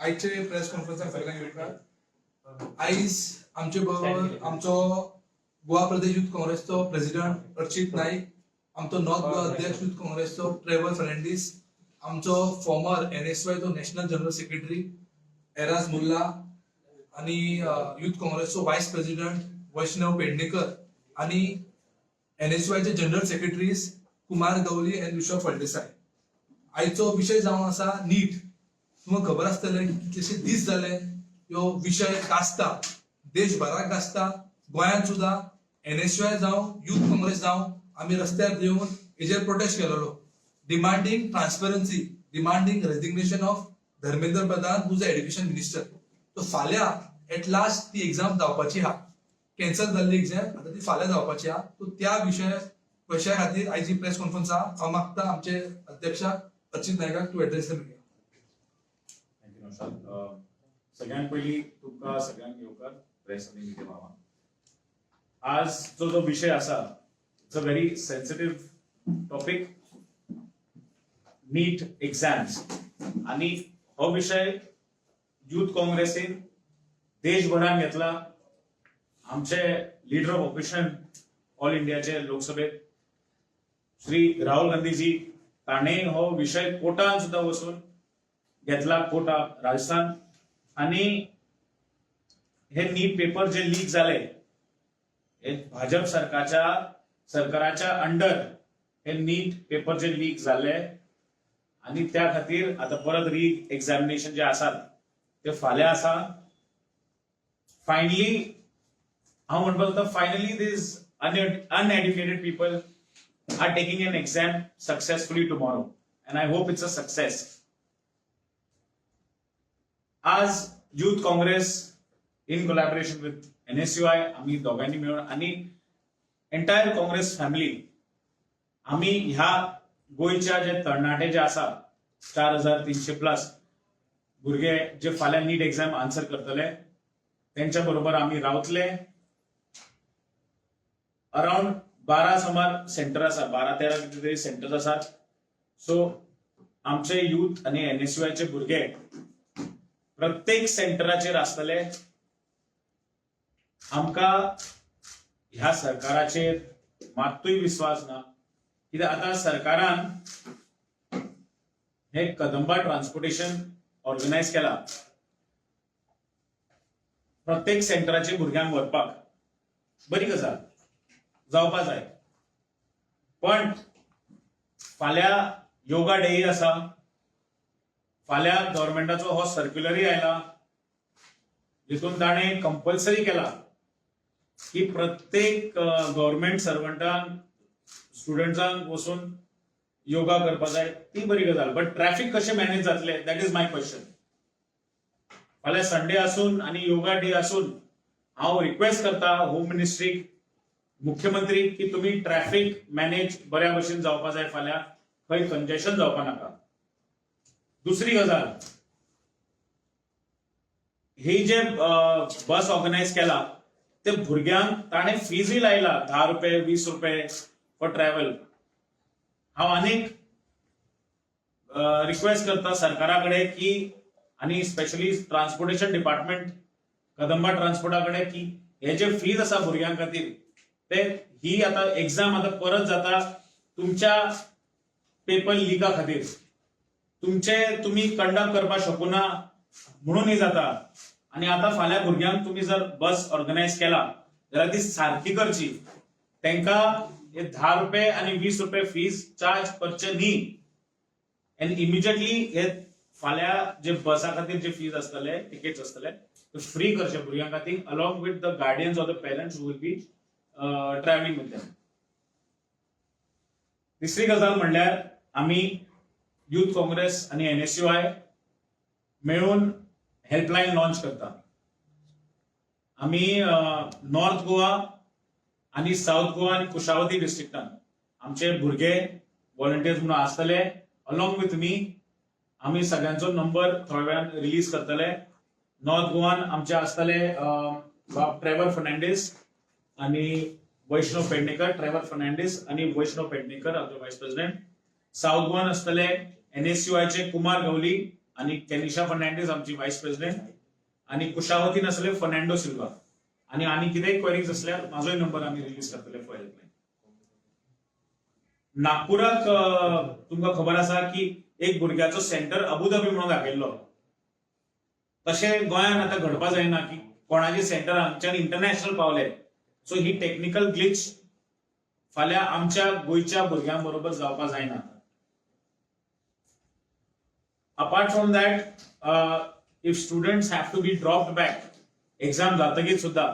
आयचे प्रेस कॉन्फरन्साक सगळ्यांक येवकार. आयज आमचे बरोबर आमचो गोवा प्रदेश युथ काँग्रेसचो प्रेसिडेंट अर्चित नाईक, आमचो नॉर्थ गोवा अध्यक्ष युथ काँग्रेसचो ट्रेवर फर्नांडीस, आमचो फॉर्मर एनएसवायचो national general secretary Eraj Mulla आणि युथ काँग्रेसचो व्हायस प्रेसिडेंट वैष्णव पेडणेकर आणि एनएसवायचे जनरल सेक्रेटरीज कुमार गवली आनी ऋषभ फळदेसाय. आयचो विशय जावन आसा नीट. तुमकां खबर आसतलें की कितलेशे दीस जाले ह्यो विशय गाजता, देशभराक गाजता. गोंयांत सुद्दां एनएसयूआय जावं, युथ काँग्रेस जावं, आमी रस्त्यार देंवन हेजेर प्रोटेस्ट केलेलो, demanding transparency, demanding resignation of Dharmendra Pradhan, who's education minister. So फाल्यां एट लास्ट ती एक्झाम जावपाची आहा. कॅन्सल जाल्ली एक्झाम आतां ती फाल्यां जावपाची आहा. सो त्या विशया खातीर आयज ही प्रेस कॉन्फरन्स आहा. हांव मागता आमचे अध्यक्षाक Archit नायकाक to address the media. Thank you Naushad. सगळ्यांत पयलीं तुमकां सगळ्यांक येवकार, प्रेस आनी मिडिया मामा. आज जो जो विशय आसा, it's a very sensitive topic, NEET exams. आनी हो विशय युथ काँग्रेसीन देशभरान घेतला. आमचे लिडर ऑफ ऑपोजिशन ऑल इंडियाचे लोकसभेत श्री राहुल गांधीजी, ताणें हो विशय कोटान सुद्दां वचून घेतला, कोटा राजस्थान. आणि हे नीट पेपर जे लीक झाले, हे भाजप सरकाराच्या अंडर हे नीट पेपर जे लीक झाले आणि त्या खातीर आता परत री एक्झामिनेशन जे आसात ते फाल्यां आसा. फायनली हांव म्हणपाक सोदता, finally these uneducated people are taking an exam successfully tomorrow and I hope it's a success. आज youth Congress in collaboration with NSUI, आम्ही दोघांनी मिळून आणि एंटायर काँग्रेस फॅमिली, आम्ही ह्या गोंयच्या जे तरणाटे जे आसा, 4300 प्लस भुरगे जे फाल्यां नीट एक्झाम आन्सर करतले, तेंच्या बरोबर आमी रावतले. अराउंड 12 सुमार सेंटर आसा, 12-13 कितें तरी सेंटर्स आसात. सो आमचे युथ आनी एनएसयूआयचे भुरगे प्रत्येक सेंटराचेर आसतले. आमकां ह्या सरकाराचेर मात्तूय विस्वास ना, कित्याक आतां सरकारान हे कदंबा ट्रान्सपोर्टेशन ऑर्गनायज केला प्रत्येक सेंटराचेर भुरग्यांक व्हरपाक. बरी गजाल, जावपा जाय. पण फाल्यां योगा डे आसा. फाल्यां गव्हर्मेंटाचो हो सर्क्युलरय आयला, जितून ताणें कंपल्सरी केला की प्रत्येक गव्हर्मेंट सर्वंटान स्टुडंट्सांक वचून योगा करपा जाय. ती बरी गजाल, बट ट्रॅफिक कशें मॅनेज जातलें, that is my question. फाल्यां संडे आसून आनी योगा डे आसून हांव रिक्वेस्ट करता होम मिनिस्ट्रीक, मुख्यमंत्री, की तुम्ही ट्रॅफिक मॅनेज बऱ्या भशेन जावपा जाय. फाल्यां खंय कंजेशन जावपा नाका. दुसरी गजाल, ही जे बस ऑर्गनायज केला, ते भुरग्यांक ताणें फीजय लायला, 10 रुपये, 20 रुपये फॉर ट्रॅव्हल. हांव आनीक रिक्वेस्ट करता सरकारा कडेन की आनी स्पेशली ट्रान्सपोर्टेशन डिपार्टमेंट, कदंबा ट्रान्सपोर्टा कडेन की हे जे फीज आसा भुरग्यां खातीर, ते ही आता एक्झाम आता परत जाता तुमच्या पेपर लिका खातीर. तुमचे तुमी कंडक्ट करपाक शकना म्हणून ही जाता. आणि आता फाल्यां भुरग्यांक तुमी जर बस ऑर्गनायज केला जाल्यार ती सारकी करची. तांकां हे 10 रुपये आणि 20 रुपये फीज चार्ज करचे न्ही. एंड इमिजिएटली हे फाल्यां जे बसा खातीर जे फीज आसतले, तिकेट्स आसतले, ते फ्री करचे भुरग्यां खातीर, along with the guardians or the parents who will be travelling with them. तिसरी गजाल म्हणल्यार, आमी युथ काँग्रेस आनी एनएसयूआय मेळून हेल्पलायन लॉन्च करता. आमी नॉर्थ गोवा आनी साऊथ गोवा आनी कुशावती डिस्ट्रिक्टान आमचे भुरगे व्हॉलंटियर्स म्हणून आसतले अलॉंग विथ मी. आमी सगळ्यांचो नंबर थोड्या वेळान रिलीज करतले. नॉर्थ गोवान आमचे आसतले बाब ट्रेवर फर्नांडीस आनी वैष्णव पेडणेकर. ट्रेवर फर्नांडीस आनी वैष्णव पेडणेकर, आमचे व्हायस प्रेसिडेंट. साऊथ गोवान आसतले एनएसयूआयचे कुमार गवली. आणि केनिशा फर्नांडीस आमची व्हायस प्रेसिडेंट आणि कुशावतीन आसले फर्नांडो सिल्वा. आणि आनी कितेंय क्वेरीज आसल्यार म्हाजोय नंबर आमी रिलीज करतले फॉर हेल्पलायन. नागपुराक तुमकां खबर आसा की एक भुरग्याचो सेंटर अबुधाबी म्हणून दाखयल्लो. तशें गोंयांत आतां घडपा जायना की कोणाचे सेंटर हांगच्यान इंटरनॅशनल पावले. सो ही टेक्निकल ग्लिच फाल्यां आमच्या गोंयच्या भुरग्यां बरोबर जावपा जायना. Apart from that, if students have to be dropped back exam जातकीच सुद्धा,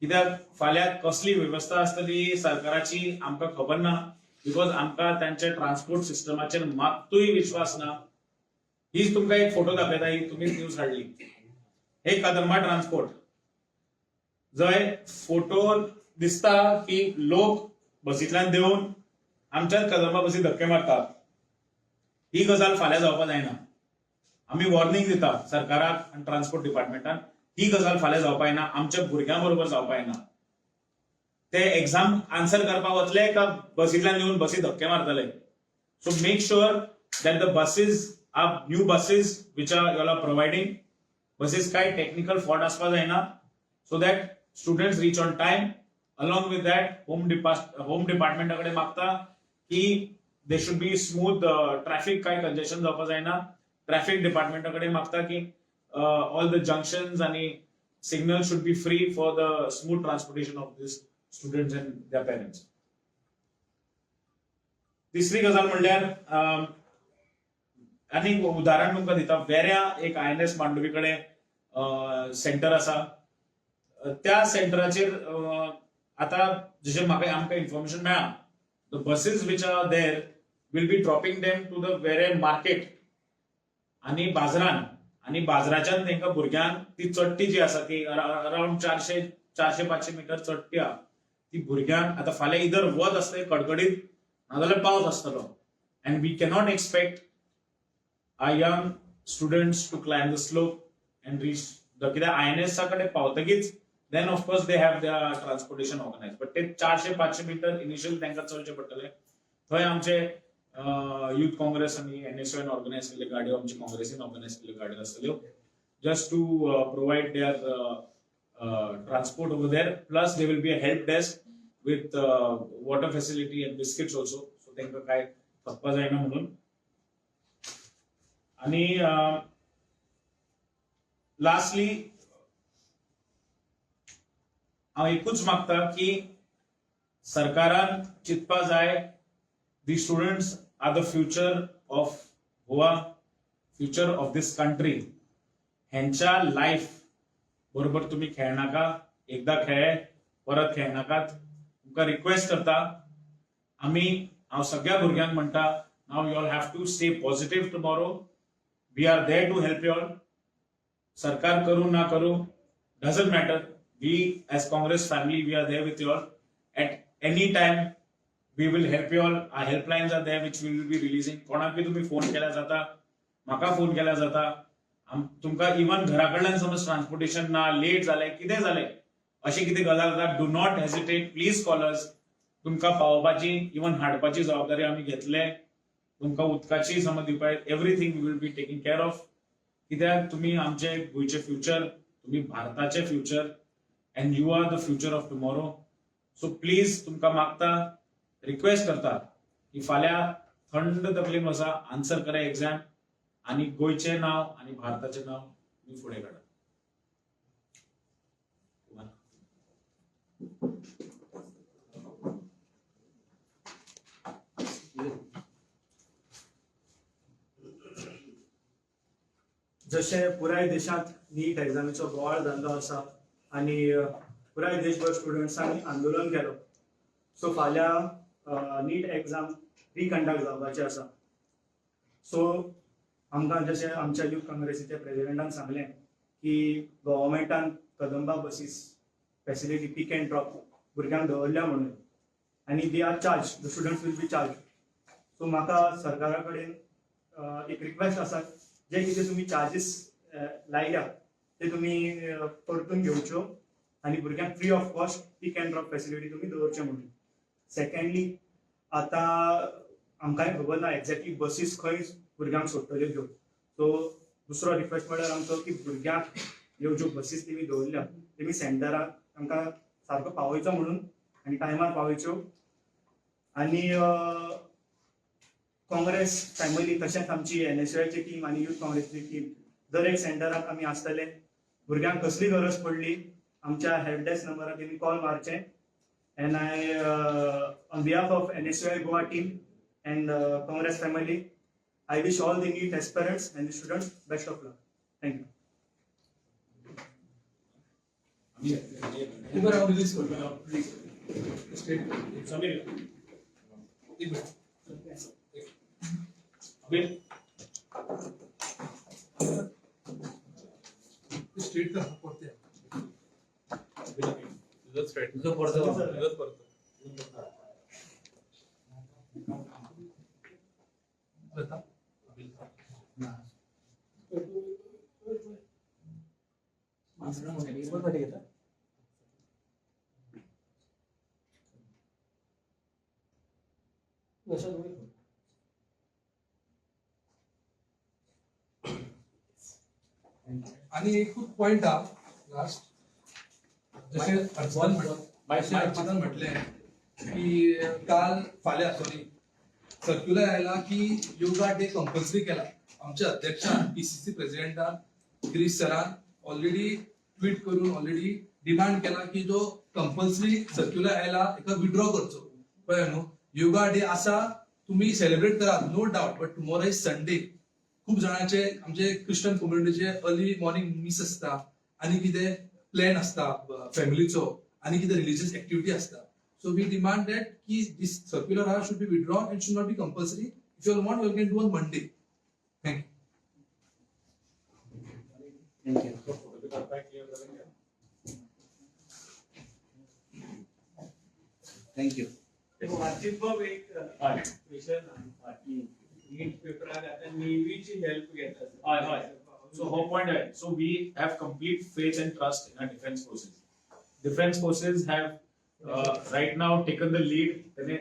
कित्याक फाल्यां कसली वेवस्था आसतली सरकाराची आमकां खबर ना, because आमकां तांच्या ट्रान्सपोर्ट सिस्टमाचेर मात्तूय विश्वास ना. हीच तुमकां एक फोटो दाखयता, ही तुमीच न्यूज हाडली. हे कदंबा ट्रान्सपोर्ट, जंय फोटो दिसता की लोक बसींतल्यान देंवन आमच्याच कदंबा बसी धक्के मारतात. ही गजाल फाल्यां जावपा जायना. आमी वॉर्निंग दिता सरकाराक आनी ट्रान्सपोर्ट डिपार्टमेंटान, ही गजाल फाल्यां जावपा जायना, आमच्या भुरग्यां बरोबर जावपा जायना. ते एक्झाम आन्सर करपाक वतले का बसींतल्यान येवन बसी धक्के मारतले? So make sure that the buses are new buses which are you are providing buses, काय टेक्निकल फॉल्ट आसपा जायना, so that students reach on time. Along with that, home डिपार्टमेंटा कडेन मागता की there should be smooth traffic, काय congestion जावपा जायना. Traffic डिपार्टमेंटा कडेन मागता की ऑल the junctions आणि signal should be free for the smooth transportation of this students and their parents. तिसरी गजाल म्हणल्यार आनीक उदाहरण तुमकां दिता. वेऱ्या एक आयएनएस मांडवी कडेन सेंटर आसा. त्या सेंटराचेर आतां जशें म्हाका आमकां इन्फॉर्मेशन मेळ्ळां, the buses which are there will be dropping them to the Verem market आणि बाजारान, आणि बाजाराच्यान तांकां भुरग्यांक ती चडटी जी आसा ती अरावंड 400-500 मिटर चडटी आहा. ती भुरग्यांक आतां फाल्यां इधर वत आसतलें कडकडीत, नाजाल्यार पावस आसतलो, and we cannot expect our young students to climb the slope and reach the, कित्याक आयएनएसा कडेन पावतकीच then of course they have the transportation organize, but ते 400-500 मिटर इनिशियल तांकां चलचें पडटलें. थंय आमचे युथ काँग्रेस आनी एनएसयूआयन ऑर्गनायज केल्ले गाडयो, आमचे काँग्रेसीन ऑर्गनायज केल्ल्यो गाडयो आसतल्यो, just to provide their transport over there. Plus there will be a help desk with water facility and biscuits also, so तांकां काय थकपा जायना म्हणून. आणि लास्टली हांव एकूच मागता की सरकारान चिंतपा जाय, the students are the future of Goa, future of this country. हेंच्या लायफ बरोबर तुम्ही खेळनाका. एकदा खेळ्ळे, परत खेळनाकात. तुमकां रिक्वेस्ट करता आमी. हांव सगळ्या भुरग्यांक म्हणटा, now you all have to stay positive tomorrow. We are there to help you all. सरकार करू ना करू, doesn't matter. We as Congress family, we are there with you all at any time. We will help you all. Our helplines are there, which we will be releasing. कोणाकय तुम्ही phone केल्यार जाता, म्हाका phone केल्यार जाता. तुमकां even घरा कडल्यान समज ट्रान्सपोर्टेशन ना, लेट जालें, कितें जालें, अशें कितें गजाल जाता, do not hesitate, please call us. तुमकां पावोवपाची, इवन हाडपाची जबाबदारी आमी घेतले. तुमकां उदकाची समज दिवपाक, everything will be taking care of, कित्याक तुमी आमचे गोंयचे फ्युचर, तुमी भारताचे future, and you are the future of tomorrow. So please, तुमकां मागता, रिक्वेस्ट करता की फाल्यां थंड तकलेन वचा, आन्सर करा एक्झाम आणि गोंयचें नांव आणि भारताचें नांव तुमी फुडें काडा. कुमार. जशें पुराय देशांत नीट एग्जामीचो बोवाळ जाल्लो आसा आनी पुराय देशभर स्टुडंट्सांनी आंदोलन केलो, सो फाल्यां नीट एग्जाम रिकंडक्ट जावपाची आसा. सो आमकां जशें आमच्या युथ काँग्रेसीच्या प्रेजिडेंटान सांगलें की गव्हर्मेंटान Kadamba buses facility pick and drop भुरग्यांक दवरल्या म्हणून आनी they are charge, the students will be charge. So म्हाका सरकारा कडेन एक रिक्वेस्ट आसा, जे कितें तुमी चार्जीस लायल्या ते तुमी परतून घेवच्यो आनी भुरग्यांक free of cost pick and drop facility तुमी दवरचे म्हणून. सेकंडली, आतां आमकांय खबर ना एक्झॅक्टली बसीस खंय भुरग्यांक सोडटल्यो त्यो. सो दुसरो रिक्वेस्ट म्हळ्यार आमचो की भुरग्यांक ह्यो ज्यो बसीस तेमी दवरल्या तेमी सेंटराक तांकां सारको पावयचो म्हणून आनी टायमार पावयच्यो. आनी काँग्रेस फॅमिली तशेंच आमची एनएसयूआयची टीम आनी यूथ काँग्रेसची टीम दर एक सेंटराक आमी आसतले. भुरग्यांक कसली गरज पडली, आमच्या हेल्प डेस्क नंबरार तेमी call मारचे. And I, on behalf of NSUI Goa team and Congress family, I wish all the NEET aspirants and the students best of luck. Thank you. Uber हांव रिलीज करता स्टेट. समीर. एक minute. अबीर. State परते. तुझं पडतो, तुझंच पडतो. जाता. आणि एकूच पॉइंट हा लास्ट, जशें अर्चितान म्हटलें की काल फाल्यां, सॉरी, सर्क्युलर आयला की योगा डे कंपल्सरी केला. आमच्या अध्यक्षान, पीसीसी प्रेसिडेंटान, गिरीश सरान ऑलरेडी ट्वीट करून ऑलरेडी डिमांड केला की जो कंपल्सरी सर्क्युलर आयला हेका विड्रॉ करचो. कळ्ळें न्हू? योगा डे आसा, तुम्ही सेलिब्रेट करात, no doubt, but tomorrow is Sunday. खूप जाणांचे, आमचे क्रिश्चन कम्युनिटीचे अर्ली मॉर्निंग मीस आसता आनी कितें प्लॅन आसता फॅमिलीचो आनी कितें रिलिजियस एक्टिविटी आसता. सो we demand that की this circular are should be withdrawn and should not be compulsory. If you want, you can do on Monday. Thank you. Thank you. Thank you. वाचित एक हय. Question, नीट पेपराक आता नेव्हीची help घेता. हय हय so हो point आहे. So we have complete faith and trust in our defence forces. Defence forces have right now taken the lead. त्याने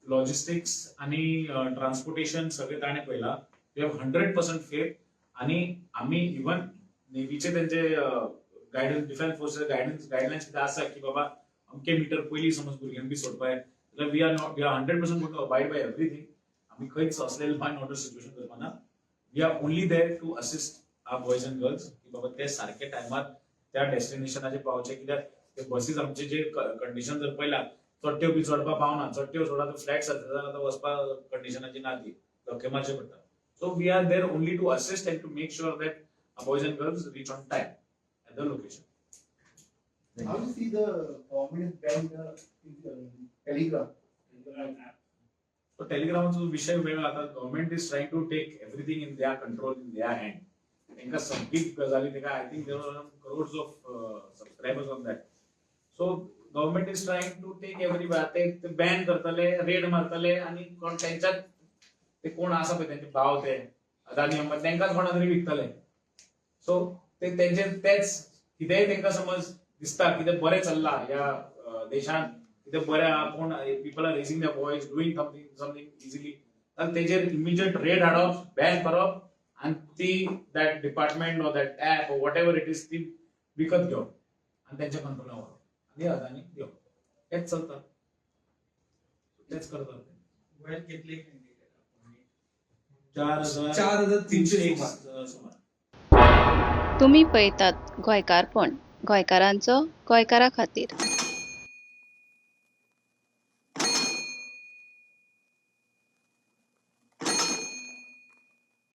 लॉजिस्टिक्स आणि ट्रान्सपोर्टेशन सगळे ताणे पळयला. We have 100% faith आणि आम्ही इवन नेव्हीचे त्यांचे guidance, defence forces guidance, guidelines कितें आसा की बाबा अमके मिटर पयलीं समज भुरग्यांक बी सोडपाक जाल्यार we are not, we are 100% going to abide by everything. आमी खंयच असले लॉ अँड ऑर्डर सिच्युएशन करपाना. We are only there to assist our boys and girls की बाबा ते सारखे टायमार त्या डेस्टिनेशनाचेर पावचे. कित्याक ते बसीस आमचे जे कंडिशन जर पळयला, चडट्यो बी चडपाक पावना. चडट्यो सोडा, फ्लॅट जाता जाल्यार आतां वचपाक कंडिशनाची ना, ती धक्के मारचे पडटा. So we are there only to assist and to make sure that boys and girls reach on time at the location. How do you see the government ban the Telegram? Telegram app. So टेलिग्रामाचो विषय वेगळा. आता government is trying to take everything in their control, in their hand. तांकां सगळी गजाली ताका, I think there are crores of subscribers on that. So government is trying to take every, ते Ben करतले, red मारतले आणि कोण तेंच्यात ते कोण आसा पळय तेंचे भाव, ते अदानी अंबानी, तेंकांच कोणा तरी विकतले. सो ते तेंचे तेच कितेंय तेंकां समज दिसता कितें बरें चल्लां ह्या देशांत, कितें बरें आहा, कोण people are raising the voice, doing something something easily, तर तेजेर इमिजिएट रेड हाडप, बॅन करप आनी ती that department or that app, whatever it is, ती विकत घेवप आनी तेंच्या कंट्रोला व्हरप आनी अदानी घेवप. हेच चलता, तेच करतात ते. गोव्यात कितले कॅन्डिडेट? 4300 4300 एक सुमार. सुमार. तुमी पळयतात गोंयकारपण, गोंयकारांचो गोंयकारा खातीर.